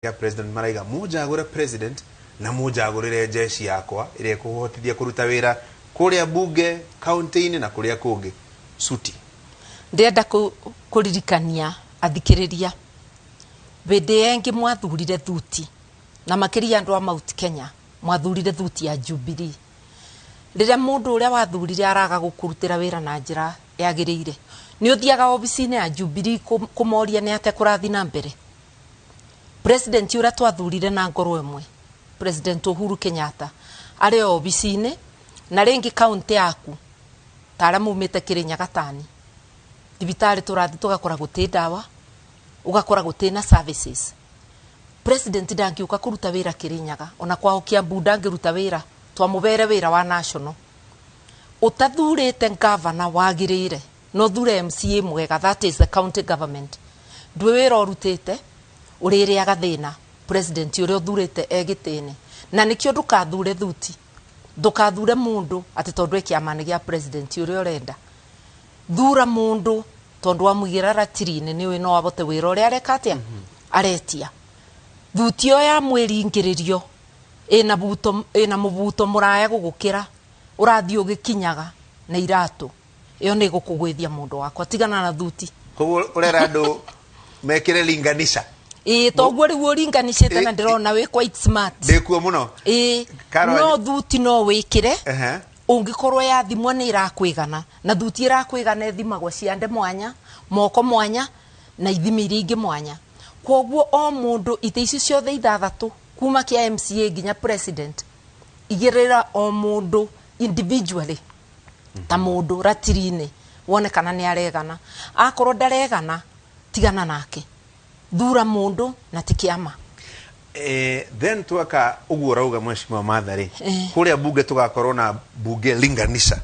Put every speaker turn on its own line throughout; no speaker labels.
Ya president maraiga munjagure president na munjagurire jeshi yakwa ĩrĩa ĩkũhotithia kũruta wĩra kũrĩa bunge, kaunti-inĩ na kũrĩa kũngĩ suti.
Ndĩrenda kũririkania athikĩrĩria hĩndĩ ĩngĩ mwathurire thuti na makĩria andũ a Mount Kenya, mwathurire thuti ya Jubilee. Rĩrĩa mũndũ ũrĩa wathurire araga gũkũrutĩra wĩra na njĩra yagĩrĩire, nĩ ũthiaga obici-inĩ ya Jubilee kũmoria nĩ atĩa kũrathiĩ na mbere? President ũrĩa twathurire na ngoro ĩmwe, President Uhuru Kenyatta, arĩ o obici-inĩ. Na rĩngĩ kaunti yaku, ta arĩa maumĩte Kĩrĩnyaga tani thibitarĩ, tũrathiĩ tũgakora gũtĩ ndawa, ũgakora gũtĩ na services. President ndangĩũka kũruta wĩra Kĩrĩnyaga, ona kwao Kiambu ndangĩruta wĩra. Twamũbere wĩra wa national. Ũtathurĩte gavana wagĩrĩire no thure MCA mwega, that is the county government, ndwĩ wĩra ũrutĩte, ũrĩrĩaga thĩna president ũrĩa ũthurĩte e gĩtĩ-inĩ. Na nĩkĩo ndũkathure thuti, ndũkathure mũndũ atĩ tondũ e kĩama-inĩ gĩa president ũrĩa ũrenda. Thura mũndũ tondũ wamũigĩra ratiri-inĩ nĩ ũĩ no abote wĩra ũrĩa areka atĩa aretia. Thuti ĩyo ya mwĩringĩrĩrio ĩna buto, ĩna mũbuto mũraya gũgũkĩra, ũrathiĩ ũgĩkinyaga na iratũ, ĩyo nĩ ĩgũkũgwĩthia. Mũndũ wakwa, tigana na thuti.
Koguo ũrera andũ mekĩre linganisha.
Ĩĩ, toguo rĩu ũringanicĩte na ndĩrona wĩ quite smart.
Ndĩkuo mũno.
Ĩĩ. No thuti no wĩkĩre ũngĩkorwo yathimwo nĩ ĩrakwĩgana. Na thuti ĩrakwĩgana ĩthimagwo ciande mwanya, moko mwanya, na ithimi iria ingĩ mwanya. Kwoguo o mũndũ, itĩ ici ciothe ithathatũ kuma kĩa MCA nginya president, igĩrĩra o mũndũ individually ta mũndũ ratiri-inĩ, wone kana nĩ aregana. Akorwo ndaregana, tigana nake, thura mũndũ na ti kĩama.
Then tweka ũguo ũrauga, mheshimiwa Martha rĩ, kũrĩa bunge tũgakorwo na bunge linganisha.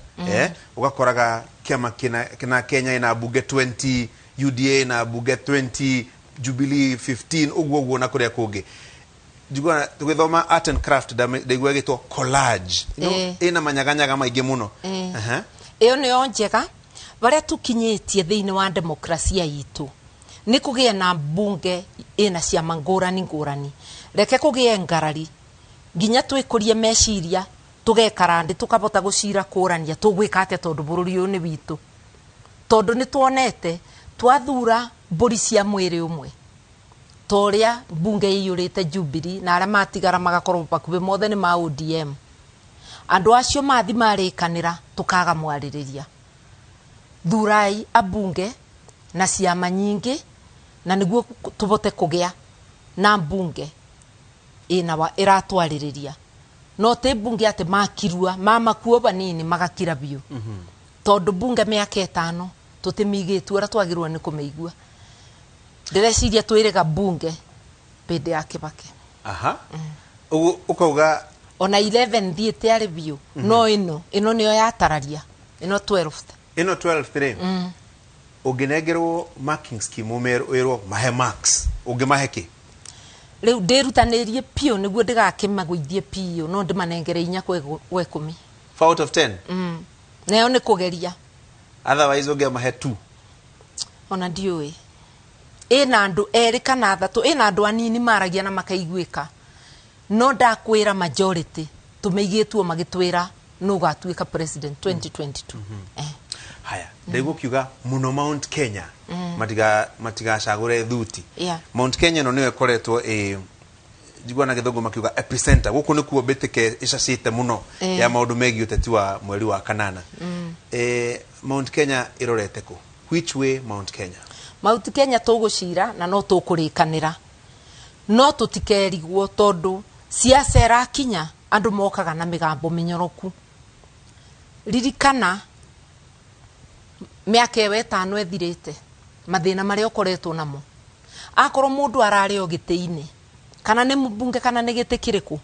Ũgakoraga kĩama kĩna Kenya ina bunge 20, UDA ina bunge 20, Jubilee 15, ũguo ũguo na kũrĩa kũngĩ. Njiguaga tũgĩthoma art and craft, ndaigua ĩgĩtwo collage. Ĩna manyaganyaga maingĩ mũno.
Ĩyo nĩyo njega. Barĩa tũkinyĩtie thĩinĩ wa demokrasia itũ nĩ kũgĩe na mbunge ĩna ciama ngũrani ngũrani. Reke kũgĩe ngarari nginya twĩkũrie meciria, tũgekara ndĩ, tũkabota gũcira kũrania tũgwĩka atĩa, tondũ bũrũri ũyũ nĩ witũ. Tondũ nĩ tuonete twathura mbũri cia mwĩrĩ ũmwe, ta ũrĩa mbunge ĩiyũrĩte Jubilee na arĩa matigara magakorwo bakuhĩ mothe nĩ ma ODM, andũ acio mathi marĩkanĩra, tũkaga mwarĩrĩria. Thurai ambunge na ciama nyingĩ na nĩguo tũbote kũgĩa na mbunge ĩna wa ĩratwarĩrĩria, no ti mbunge atĩ makirua mamakuo banini magakira biũ, tondũ mbunge mĩaka 5 tũtimigĩtue ũrĩa twagĩrĩirwo nĩ kũmĩigua. Ndĩreciria twĩrĩga mbunge hĩndĩ ya Kĩbakĩ.
Aha, ũguo ũkauga
ona 11 thiĩte arĩ biũ, no ĩno nĩyo yatararia, ĩno 12th.
Ĩno 12 rĩ, ũngĩnengerwo marking scheme, wĩrwo mahe marks, ũngĩmahe kĩ?
Rĩu ndĩrutanĩrie biũ nĩguo ndĩgakĩmagũithie biũ, no ndĩmanengere 4 kwa 10.
4 out of 10.
Nayo nĩ kũgeria.
Otherwise ũngĩamahe 2?
Ona ndiũĩ. Ĩna andũ erĩ kana athatũ, ĩna andũ anini maragia na makaiguĩka, no ndakwĩra majority tũmĩigĩtuo magĩtwĩra nũ ũgatuĩka president 2022.
Haya, ndaigua ũkiuga mũno Mount Kenya matigacagũre thuti. Mount Kenya ĩno nĩyo ĩkoretwo ĩ, njigua na gĩthũngũ makiuga epicenter, gũkũ nĩkuo mbĩtĩke ĩcacĩte mũno ya maũndũ megiĩ ũteti wa mweri wa kanana. Mount Kenya ĩrorete kũ? Which way, Mount Kenya?
Mount Kenya tũgũcira na no tũkũrĩkanĩra, no tũtikerigwo, tondũ ciaca ĩrakinya andũ mokaga na mĩgambo mĩnyoroku. Ririkana mĩaka ĩyo 5 ĩthirĩte, mathĩna marĩa ũkoretwo namo. Akorwo mũndũ ararĩ o gĩtĩ-inĩ, kana nĩ mbunge kana nĩ gĩtĩ kĩrĩkũ,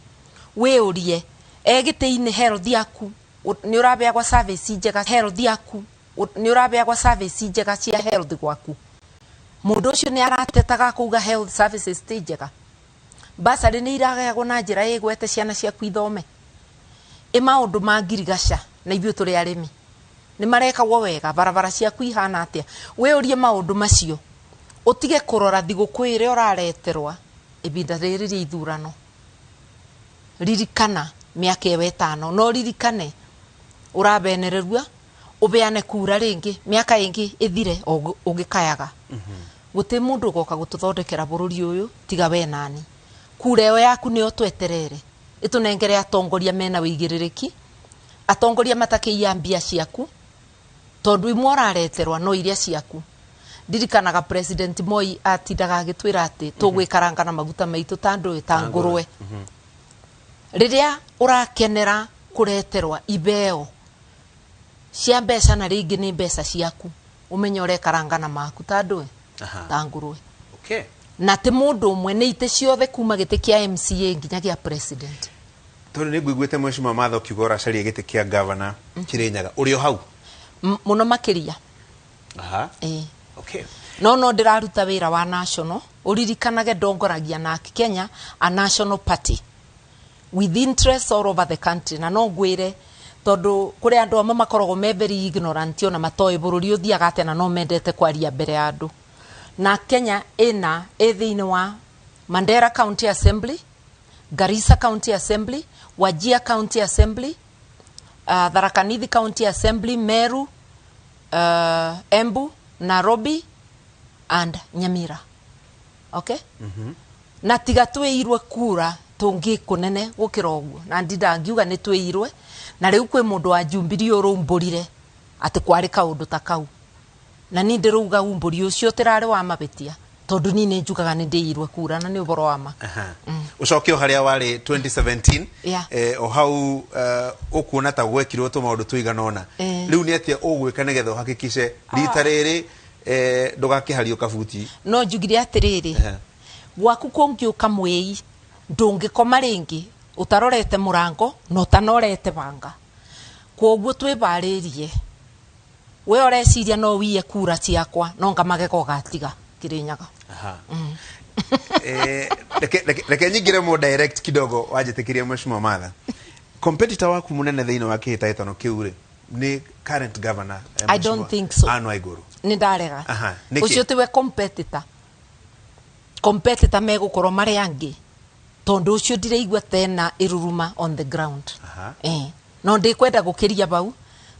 wĩũrie e gĩtĩ-inĩ, health yaku nĩ ũrabeagwo service njega? Health yaku nĩ ũrabeagwo service njega cia health gwaku? Mũndũ ũcio nĩ aratetaga kuga health services ti njega. Basarĩ nĩ iraheagwo na njĩra ĩgwete ciana ciaku ithome? Ĩ maũndũ ma ngirigaca, na ithuĩ tũrĩ arĩmi, nĩ marekagwo wega? Barabara ciaku ihana atĩa? Wĩũrie maũndũ macio, ũtige kũrora thigũkũ ĩrĩa ũrareterwa. Ibinda rĩrĩ rĩa ithurano, ririkana mĩaka ĩyo 5, no ririkane ũrabenererua ũbeane kura rĩngĩ mĩaka ĩngĩ ĩthire ũgĩkayaga. Gũtĩ mũndũ ũgoka gũtũthondekera bũrũri ũyũ tiga we nani. Kura ĩyo yaku nĩyo tweterere ĩtũnengere atongoria mena wĩigĩrĩrĩki, atongoria matakĩiya mbia ciaku, tondu imwe ũrareterwa no iria ciaku. Ndirikanaga President Moi atindaga agĩtwĩra atĩ tũgwĩkaranga na maguta maitũ ta ndũĩ ta ngũrwe. Rĩrĩa ũrakenera kũreterwa ibeo cia mbeca na rĩngĩ nĩ mbeca ciaku, ũmenye ũrekaranga na maku ta ndũĩ ta ngũrwe. Na ti mũndũ ũmwe, nĩ itĩ ciothe kuma gĩtĩ kĩa MCA nginya gĩa president.
Tondũ nĩ ngũiguĩte Mheshimiwa Martha ũkiuga ũracaria gĩtĩ kĩa governor Kirinyaga, ũrĩ o hau?
Mũno makĩria. Ĩĩ. No ndĩraruta wĩra wa national. Ũririkanage ndongoragia NARC Kenya, a national party with interests all over the country. Na no ngwĩre tondũ kũrĩ andũ amwe makoragwo me very ignorant, ona matoĩ bũrũri ũthiaga atĩa, na no mendete kwaria mbere ya andũ. Na Kenya ĩna ĩ thĩinĩ wa Mandera County Assembly, Garissa County Assembly, Wajir County Assembly, Tharaka Nithi County Assembly, Meru, Embu, Nairobi and Nyamira. Okay? Na tiga twĩirwe kura tũngĩ kũnene gũkĩra ũguo, na ndindangiuga nĩ twĩirwe. Na rĩu kwĩ mũndũ wa Jubilee ũraumbũrire atĩ kwarĩ kaũndũ ta kau, na ni ndĩrauga umbũri ũcio ũtĩrarĩ wa mabĩtia, tondũ ni nĩ njugaga nĩ ndĩirwe kura na nĩ ũhoro wa ma.
Ũcoke o harĩa warĩ 2017. O hau ũkuona ta gwekirwo tũmaũndũ tũigana ũna. Rĩu nĩ atĩa ũgwĩka nĩgetha ũhakikice rita rĩrĩ ndũgakĩhario kabuti?
No njugire atĩrĩrĩ, gwaku kũngĩũka mwĩi ndũngĩkoma rĩngĩ ũtarorete mũrango na ũtanorete banga. Kwoguo twĩbarĩrie, we ũreciria no wiye kura ciakwa, no ngamagega ũgatiga Kirinyaga.
Reke nyingĩre mo direct kidogo wanjĩtĩkĩria Mheshimiwa Martha. Competitor waku mũnene thĩinĩ wa kĩhĩtahĩtano kĩu rĩ nĩ current governor,
I don't think so.
Anne Waiguru.
Nĩ ndarega.
Nĩkĩ?
Ũcio tiwe competitor. Competitor megũkorwo marĩ angĩ, tondũ ũcio ndiraigua tena ĩruruma on the ground. No ndikwenda gũkĩria bau,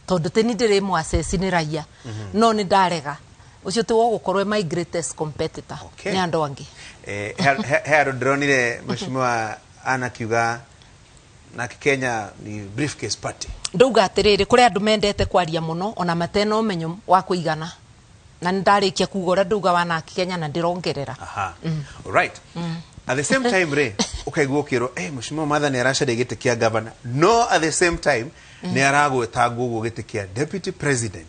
tondũ tĩ ni ndĩrĩ mwaceci nĩ raia. No nĩ ndarega. Ũcio ti wogũkorwo my greatest competitor. Nĩ andũ angĩ.
He andũ ndĩronire Mheshimiwa Anne akiuga nake Kenya ni briefcase party.
Ndauga atĩrĩrĩ, kũrĩ andũ mendete kwaria mũno ona matena ũmenyo wa kũigana, na nĩ ndarĩkia kuga ũrĩa ndauga wa NARC Kenya na ndĩrongerera.
Right. At the same time rĩ, ũkaigua ũkĩrwo, Mheshimiwa Martha nĩ aracaria gĩtĩ kĩa governor, no at the same time nĩ aragwetangwo ũguo gĩtĩ kĩa deputy president.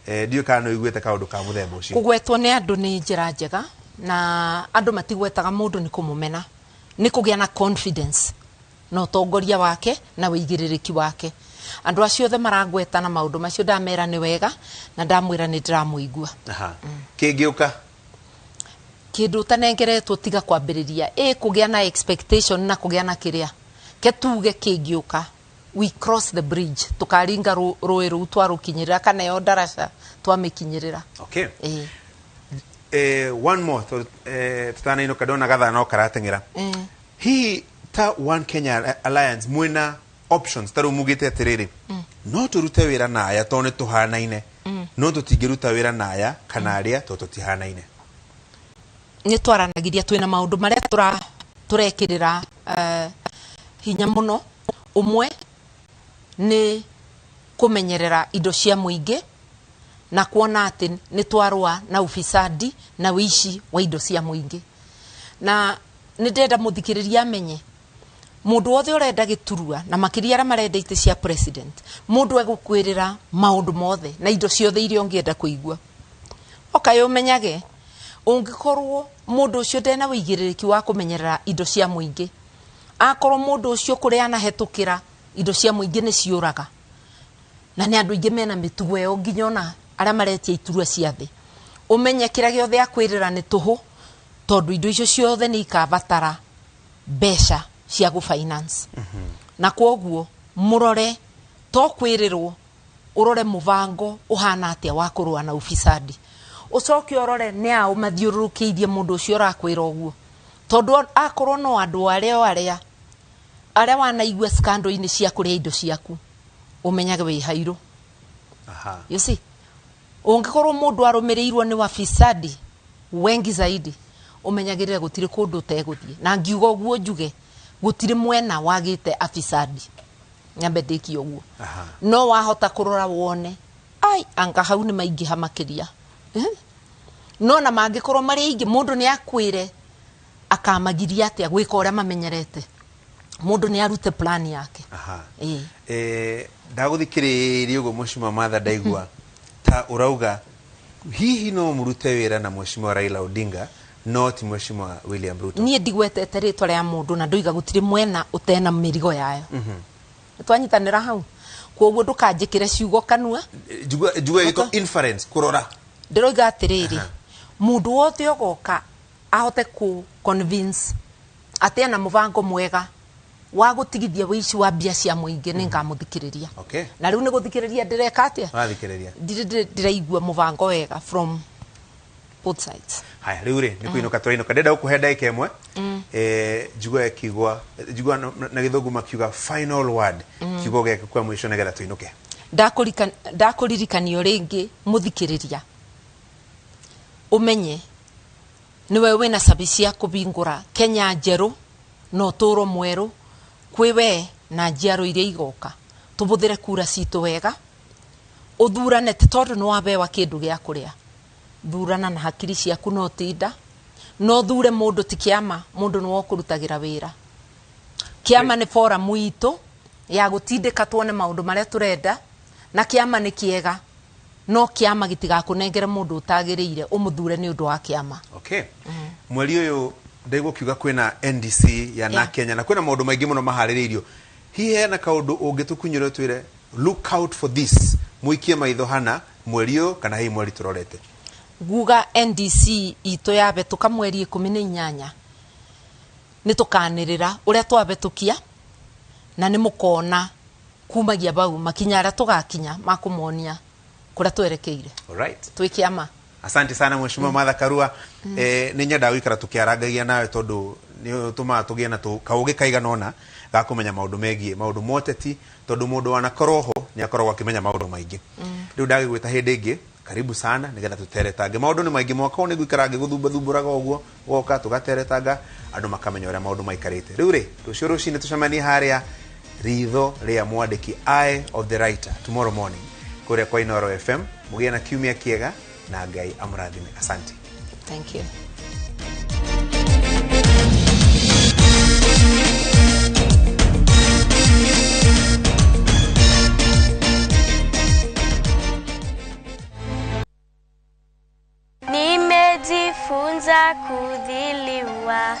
Ndiũĩ kana nĩ ũiguĩte kaũndũ ka mũthemba ũcio.
Kũgwetwo nĩ andũ nĩ njĩra njega, na andũ matigwetaga mũndũ nĩ kũmũmena, nĩ kũgĩa na confidence na ũtongoria wake na wĩigĩrĩrĩki wake. Andũ acio othe maragweta na maũndũ macio ndamera nĩ wega na ndamwĩra nĩ ndĩramũigua.
Kĩngĩũka?
Kĩndũ ũtanengeretwo tiga kwambĩrĩria ĩ kũgĩa na expectation na kũgĩa na kĩrĩa ke tuge kĩngĩũka, we cross the bridge, tukaringa rũĩ rũu twarũkinyĩrĩra, kana ĩyo ndaraca twamĩkinyĩrĩra.
One more tutanainũka ndona gathaa no karateng'era. Hihi ta One Kenya Alliance mwĩna options ta rĩu mugĩte atĩrĩrĩ, no tũrute wĩra na aya tondũ nĩ tũhanaine, no tũtingĩruta wĩra na aya kana arĩa tondũ tũtihanaine?
Nĩ twaranagiria twĩna maũndũ marĩa tũrekĩrĩra hinya mũno. Ũmwe nĩ kũmenyerera indo cia mũingĩ na kuona atĩ nĩ twarũa na ufisadi na ũici wa indo cia mũingĩ. Na nĩ ndĩrenda mũthikĩrĩria amenye mũndũ wothe ũrenda gĩturwa na makĩria arĩa marenda itĩ cia president, mũndũ egũkwĩrĩra maũndũ mothe na indo ciothe iria ũngĩenda kũigua. Okaĩ ũmenyage ũngĩkorwo mũndũ ũcio ndena wĩigĩrĩrĩki wa kũmenyerera indo cia mũingĩ, akorwo mũndũ ũcio kũrĩa anahetũkĩra indo cia mũingĩ nĩ ciũraga, na nĩ andũ aingĩ mena mĩtugo ĩyo nginya ona arĩa maretia iturwa cia thĩ, ũmenye kĩrĩa gĩothe akwĩrĩra nĩ tũhũ, tondũ indo icio ciothe nĩ ikabatara mbeca cia gũ-finance. Na kwoguo mũrore to kwĩrĩrwo, ũrore mũbango ũhana atĩa wa kũrũa na ufisadi, ũcoke ũrore nĩ aũ mathiũrũrũkĩirie mũndũ ũcio ũrakwĩra ũguo, Tondu akorwo no andu aria o aria aria wanaigua scandal-inĩ cia kũrĩa indo ciaku, ũmenyage wĩ hairũ. You see, ũngĩkorwo mũndũ arũmĩrĩirwo nĩ wafisadi wengi zaidi, ũmenyagĩrĩre gũtirĩ kũndũ ũtegũthiĩ. Na ngiuga ũguo njuge gũtirĩ mwena wagĩte afisadi, nyambe ndĩkie ũguo. No wahota kũrora wone ai anga hau nĩ maingĩha makĩria. No na mangĩkorwo marĩ aingĩ, mũndũ nĩ akwĩre akamagiria atĩa gwĩka ũrĩa mamenyerete. Mũndũ nĩ arute plan yake.
Ndagũthikĩrĩria ũguo Mheshimiwa Martha, ndaigua ta ũrauga hihi no mũrute wĩra na Mheshimiwa Raila Odinga no ti Mheshimiwa William Ruto.
Niĩ ndigwetete rĩtwa rĩa mũndũ na ndoiga gũtirĩ mwena ũtena mĩrigo yayo. Nĩtwanyitanĩra hau, koguo ndũkanjĩkĩre ciugo kanua.
Njugua ĩgĩtwo inference, kũrora.
Ndĩroiga atĩrĩrĩ, mũndũ wothe ũgoka ahote ku convince atĩ ena mũbango mwega wa gũtigithia wĩici wa mbia cia mũingĩ, nĩ ngamũthikĩrĩria. Na rĩu nĩ gũthikĩrĩria ndĩreka atĩa?
Ũrathikĩrĩria.
Ndirĩ ndĩraigua mũbango wega from both sides.
Haya, rĩu rĩ nĩ kũinũka tũrainũka, ndĩrenda gũkũhe ndagĩka ĩmwe. Njugua ĩkiugwa, njugua na gĩthũngũ makiuga final word, kiugo gĩaku kwa mũico nĩgetha tũinũke.
Ndakũririkanio rĩngĩ mũthikĩrĩria, ũmenye nĩwe wĩna cabi cia kũbingũra Kenya njerũ na ũtũũro mwerũ kwĩ we na njiaro iria igoka. Tũbũthĩre kura citũ wega, ũthurane ti tondũ nĩ wabewa kĩndũ gĩa kũrĩa. Thurana na hakiri ciaku no tinda, no thure mũndũ ti kĩama, mũndũ nĩwe ũkũrutagĩra wĩra. Kĩama nĩ forum itũ ya gũtindĩka tuone maũndũ marĩa tũrenda, na kĩama nĩ kĩega, no kĩama gĩtigakũnengere mũndũ ũtagĩrĩire ũmũthure nĩ ũndũ wa kĩama.
Mweri ũyũ ndaigua ũkiuga kwĩna NDC ya na Kenya na kwĩna maũndũ maingĩ mũno maharĩrĩirio. Hihi hena kaũndũ ũngĩtũkunyĩra ũtwĩre look out for this, mũikie maitho hana mweri ũyũ kana hihi mweri tũrorete?
Nguga NDC itũ yabetũka mweri 18 nĩ tũkanĩrĩra ũrĩa twabetũkia, na nĩ mũkona kumagia bau makinya arĩa tũgakinya makũmonia kũrĩa twerekeire. Twĩ kĩama.
Asante sana Mheshimiwa Martha Karua. Nĩ nyendaga gũikara tũkĩarangagia nawe tondũ nĩ ũtũmaga tũgĩe na kaũgĩ kaigana ũna ga kũmenya maũndũ megiĩ maũndũ ma ũteti, tondũ mũndũ wanakorwo ho nĩ akoragwo akĩmenya maũndũ maingĩ. Rĩu ndagĩgwĩta hĩndĩ ĩngĩ, karibu sana nĩgetha tũteretange. Maũndũ nĩ maingĩ, mwaka ũyũ nĩ ngũikara ngĩgũthumbathumbũraga ũguo, ũgoka tũgateretanga andũ makamenya ũrĩa maũndũ maikarĩte. Rĩu rĩ, rũciũ rũcinĩ tũcemanie harĩa ritho rĩa mwandĩki, Eye of the Writer, tomorrow morning kũrĩa kwa Inooro FM. Mũgĩe na kiumia kĩega na Ngai amũrathime. Asante.
Thank you.
Nimejifunza kudhiliwa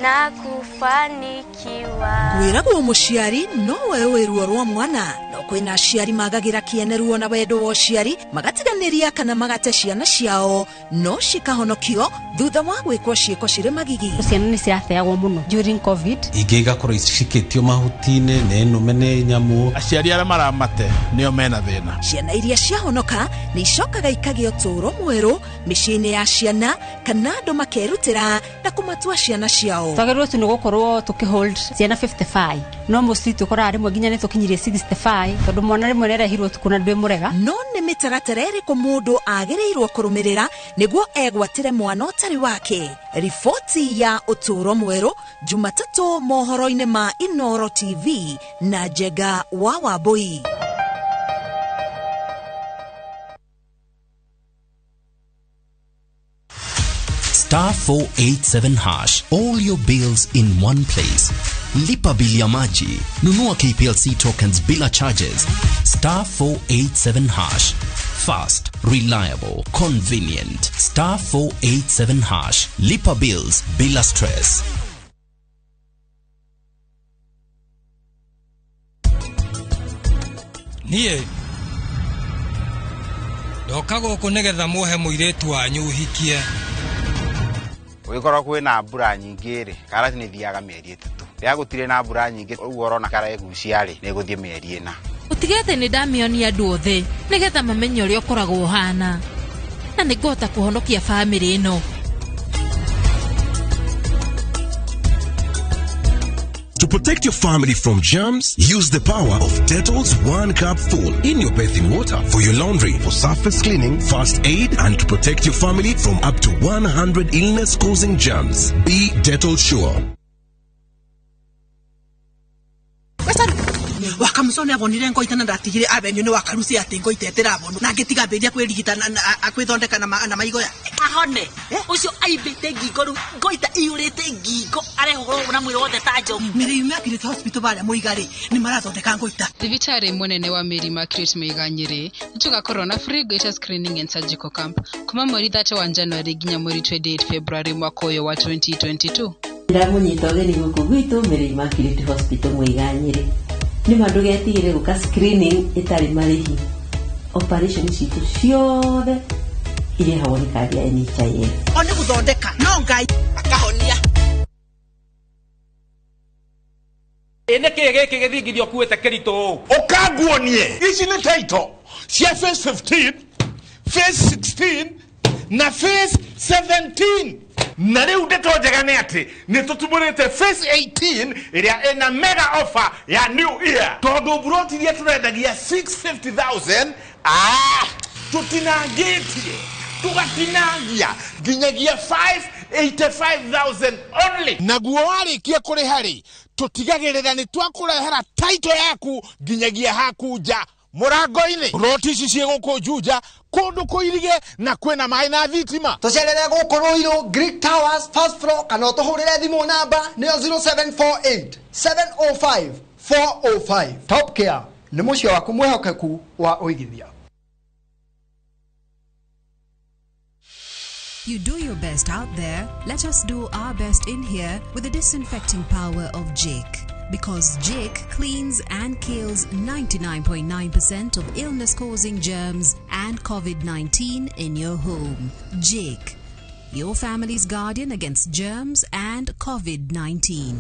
na kufanikiwa.
Kwĩragwo mũciari nowe ũĩ ruo rwa mwana, no kwĩna aciari magagĩra kĩene ruo na wendo wa ũciari, magatiganĩria kana magate ciana ciao, no cikahonokio thutha wa gwĩkwo ciĩko cirĩ magigi.
Ciana nĩ cirateagwo mũno during COVID.
Ingĩ igakorwo cikĩtio mahuti-inĩ nĩ nũme nĩ nyamũ.
Aciari arĩa maramate nĩo mena thĩna.
Ciana iria ciahonoka nĩ icokaga ikagĩa ũtũũro mwerũ mĩciĩ-inĩ ya ciana, kana andũ makerutĩra na kũmatua ciana ciao.
Twagĩrĩirwo tu nĩ gũkorwo tũkĩhold ciana 55, no mostly tũkoraga rĩmwe nginya nĩ tũkinyirie 65, tondũ mwana rĩmwe nĩ arehirwo ũtukũ na ndwĩ mũrega.
No nĩ mĩtaratara ĩrĩkũ mũndũ agĩrĩirwo kũrũmĩrĩra nĩguo egwatĩre mwana ũtarĩ wake? Riboti ya ũtũũro mwerũ Jumatatũ mohoro-inĩ ma Inooro TV na Njenga wa Wambui.
Star 487 hash. All your bills in one place. Lipa bili ya maji. Nunua KPLC tokens bila charges. Star 487 hash. Fast, reliable, convenient. Star 487 hash. Lipa bills bila stress.
Niĩ ndoka gũkũ nĩgetha muohe mũirĩtu wanyu ũhikie.
Ũgĩkorwo kwĩna mbura nyingĩ rĩ, karati nĩ ĩthiaga mĩeri 3. Rĩrĩa gũtirĩ na mbura nyingĩ, ũguo ũrona karegucia rĩ, nĩ ĩgũthiĩ mĩeri 4.
Ũtige atĩ nĩ ndamĩonia andũ othe nĩgetha mamenye ũrĩa ũkoragwo ũhana, na nĩ ngũhota kũhonokia bamĩrĩ ĩno.
To protect your family from germs, use the power of Dettol's One Cup Full in your bathing water for your laundry, for surface cleaning, first aid, and to protect your family from up to 100 illness-causing germs. Be Dettol sure.
Wakamsone abonire ngoita na ndatigire avenue ni wakarusi ati ngoita etirabonwo na ngitiga mbiria kwirigita na kwithondeka na maigoya
ahone ucio aimbite ngingo riu ngoita iyurite ngingo arehũrwo na mwĩrĩ wothe ta njogu.
Mary Immaculate Hospital baria Muiga ri ni marathondeka ngoita.
Thibitarĩ mũnene wa Mary Immaculate Muiga Nyeri nĩtũgakorwo na free goiter screening and surgical camp kuma mweri 31 wa January nginya mweri 28 February mwaka ũyũ wa 2022.
Ndĩramũnyita ũgeni gũkũ gwitũ Mary Immaculate Hospital Muiga Nyeri. Nĩ ma ndũgetigĩre gũka screening ĩtarĩ marĩhi. Operation citũ ciothe irĩhagwo nĩ kandi ya NHIF.
O nĩ gũthondeka no Ngai akahonia.
Ĩ nĩkĩ gĩkĩ gĩthingithia ũkuĩte kĩritũ ũũ?
Ũkanguonie ici nĩ title cia phase 15, phase 16 na phase 17. Na rĩu ndeto njega nĩ atĩ nĩ tũtumũrĩte phase 18 ĩrĩa ĩna mega offer ya new year, tondũ buroti iria tũrendagia 650,000 tũtinangĩtie tũgatinangia nginyagia 585,000 only. Naguo warĩkia kũrĩha rĩ, tũtigagĩrĩra nĩ twakũrehera title yaku nginyagia haku nja mũrango-inĩ. Buroti ici ciĩ gũkũ Juja, kũndũ kũirige na kwĩna maĩ na thitima.
Tũcerere gũkũ Ruiru Greek Towers first floor, kana ũtũhũrĩre thimũ namba nĩyo 0748 705 405. Top Care nĩ mũciĩ waku mwĩhokeku wa ũigithia.
You do your best out there, let us do our best in here with the disinfecting power of Jik. Because Jik cleans and kills 99.9% of illness-causing germs and COVID-19 in your home. Jik, your family's guardian against germs and COVID-19.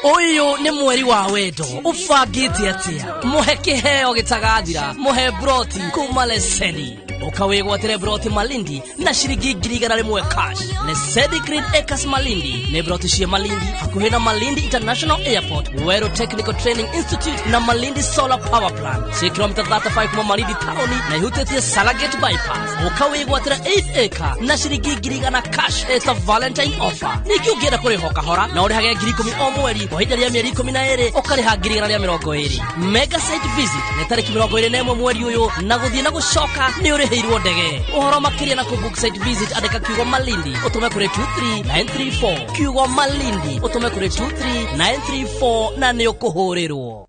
Ũyũ nĩ mweri wa wendo ũbangĩte atĩa? Mũhe kĩheo gĩtagathira, mũhe broti kuma Lesedi. Ũkawĩgwatĩre broti Malindi na ciringi 100,000 cash. Lesedi Green Acres Malindi nĩ broti cia Malindi hakuhĩ na Malindi International Airport, Weru Technical Training Institute na Malindi Solar Power Plant. Ciĩ kilomita 35 kuma Malindi taũni na ihutĩtie Salagate Bypass. Ũkawĩgwatĩra 8 acre na ciringi 100,000 cash. It's a Valentine offer. Ningĩ ũngĩenda kũrĩha kahora na ũrĩhage 10,000 o mweri kwa ihinda rĩa mĩeri 12 ũkarĩha 120,000. Mega site visit nĩ tarĩki 21 mweri ũyũ na gũthiĩ na gũcoka nĩ ũrĩhĩirwo ndege. Ũhoro makĩria na kũbook site visit andĩka kiugo Malindi ũtũme kũrĩ 23934. Kiugo Malindi ũtũme kũrĩ 23934 na nĩ ũkũhũrĩrwo.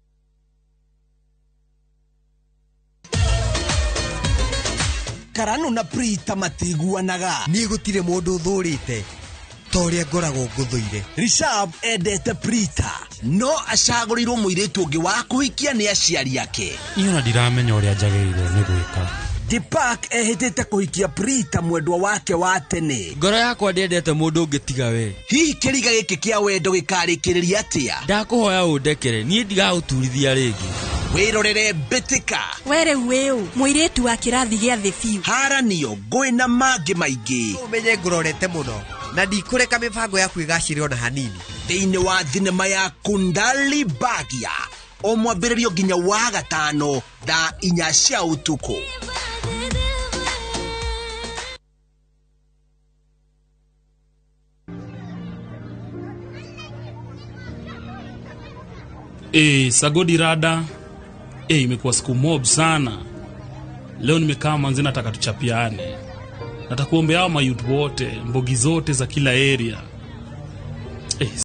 Karanu na Prita matiguanaga.
Niĩ gũtirĩ mũndũ ũthũrĩte ta ũrĩa ngoragwo ngũthũire.
Rishab endete Prita no acagũrĩirwo mũirĩtu ũngĩ wa kũhikia nĩ aciari ake.
Niĩ ona ndiramenya ũrĩa njagĩrĩirwo nĩ gwĩka.
Deepak ehĩtĩte kũhikia Prita mwendwa wake wa tene.
Ngoro yakwa ndĩendete mũndũ ũngĩ tiga we.
Hihi kĩriga gĩkĩ kĩa wendo gĩkarĩkĩrĩria atĩa?
Ndakũhoya ũndekere, niĩ ndigagũturithia rĩngĩ.
Wĩrorere Mbĩtĩka.
We rĩu wĩũ mũirĩtu wa kĩrathi gĩa thĩ biũ.
Haranio ngũĩ na mangĩ maingĩ.
Ũmenye ngũrorete mũno na ndikũreka mĩbango yaku ĩgacĩre ona hanini.
Thĩinĩ wa thinema ya Kundali Bhagya o mwambĩrĩrio nginya wa gatano thaa 4 cia ũtukũ.
Sagodi rada. Imekuwa siku mob sana. Leo nimekaa manzi nataka tuchapiane. Nataka kuombea hao mayouth wote, mbogi zote za kila area.